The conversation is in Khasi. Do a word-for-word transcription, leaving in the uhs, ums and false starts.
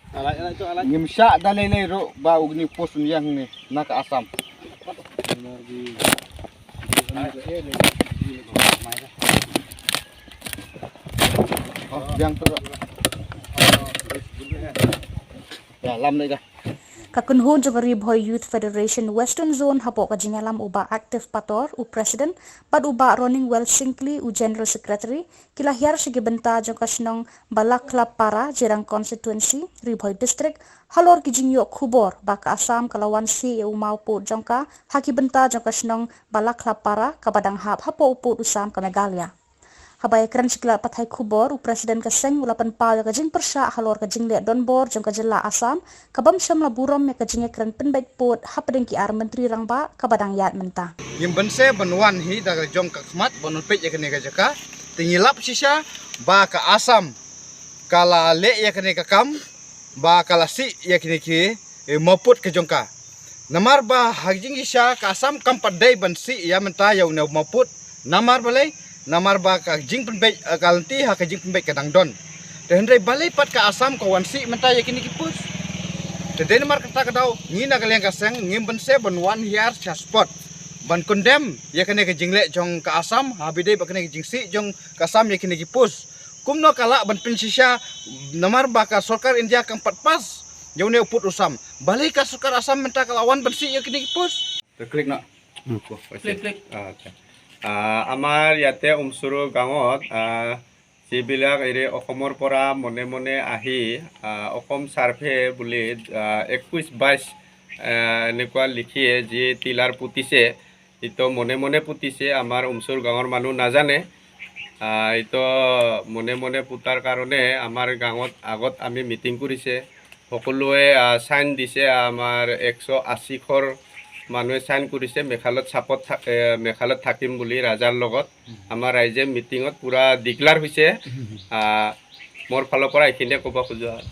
Ngim shah da lei lei ruh ba u kini post un ïeng ni na ka Assam. Oh, ïeng tu. Ya, lam lei ka. Ka kynhun jong ka Ri Bhoi Youth Federation Western Zone hapoh ka jingïalam u Bah Active Pator, u President, bad u Bah Roningwell Syngkli, u General Secretary, ki la hiar sha ki bynta jong ka shnong Balakhlapara, Jirang Constituency, Ri Bhoi District, halor ki jingïoh khubor ba ka Assam ka la wan sih ïa u mawpud jong ka ha ki bynta jong ka shnong Balakhlapara kaba dang hap hapoh u pud u sam ka Meghalaya. Haba ïakren sha ki lad pathai khubor, u President ka seng u la pynpaw ïa ka jingpyrshah halor ka jingleh donbor jong ka jylla Assam, ka bym shym la burom ïa ka jingïakren pynbeit pud hapdeng ki ar myntri rangbah kaba dang ïaid mynta. Ngim banse ban wan hi da ka jong ka khmat ban peit ïa kane ka jaka. Te ngi lap shisha ba ka Assam ka la leh ïa kane ka kam ba ka la sih ïa kine ki, eh, mawpud ka jong ka. Namar ba ha jingshisha ka Assam kam pat dei ban sih ïa mynta ïa une u mawpud. Namar balei? Namar ba ka jingpynbeit, eh, ka lynti ha ka jingpynbeit ka dang don. Te hynrei balei pat ka Assam ka wan sih mynta ïa kine ki post? Te dei namar kata ka daw ngi na ka liang ka seng ngim banse ban wan hiar sha spot ban condemn ïa kane ka jingleh jong ka Assam, ha ba dei ba kane ka jingsih jong ka Assam ïa kine ki post. Kumno ka lah ban pynshisha namar ba ka sorkar India kam pat pass ïa une u pud u sam. Balei ka sorkar Assam mynta ka la wan ban sih ïa kine ki post? Te click na. Click, click. আচ্ছা। আহ, আমাৰ ইয়াতে উমচুৰু গাঁৱত, আহ, যিবিলাক এৰে অসমৰ পৰা মনে মনে আহি, আহ, অসম চাৰ্ভে বুলি, আহ, একৈশ বাইশ, আহ, এনেকুৱা লিখিয়ে যি টিলাৰ পুতিছে, এইটো মনে মনে পুতিছে, আমাৰ উমচুৰ গাঁৱৰ মানুহ নাজানে। আহ, এইটো মনে মনে পুতাৰ কাৰণে আমাৰ গাঁৱত আগত আমি মিটিং কৰিছে, সকলোৱে, আহ, চাইন দিছে, আমাৰ একশ আশী ঘৰ মানুহে চাইন কৰিছে মেঘালয়ত চাপত থা-, এ, মেঘালয়ত থাকিম বুলি ৰাজাৰ লগত। আমাৰ ৰাইজে মিটিঙত পূৰা ডিক্লেয়াৰ হৈছে। আহ, মোৰ ফালৰ পৰা এইখিনিয়ে ক'ব খোজো আৰু।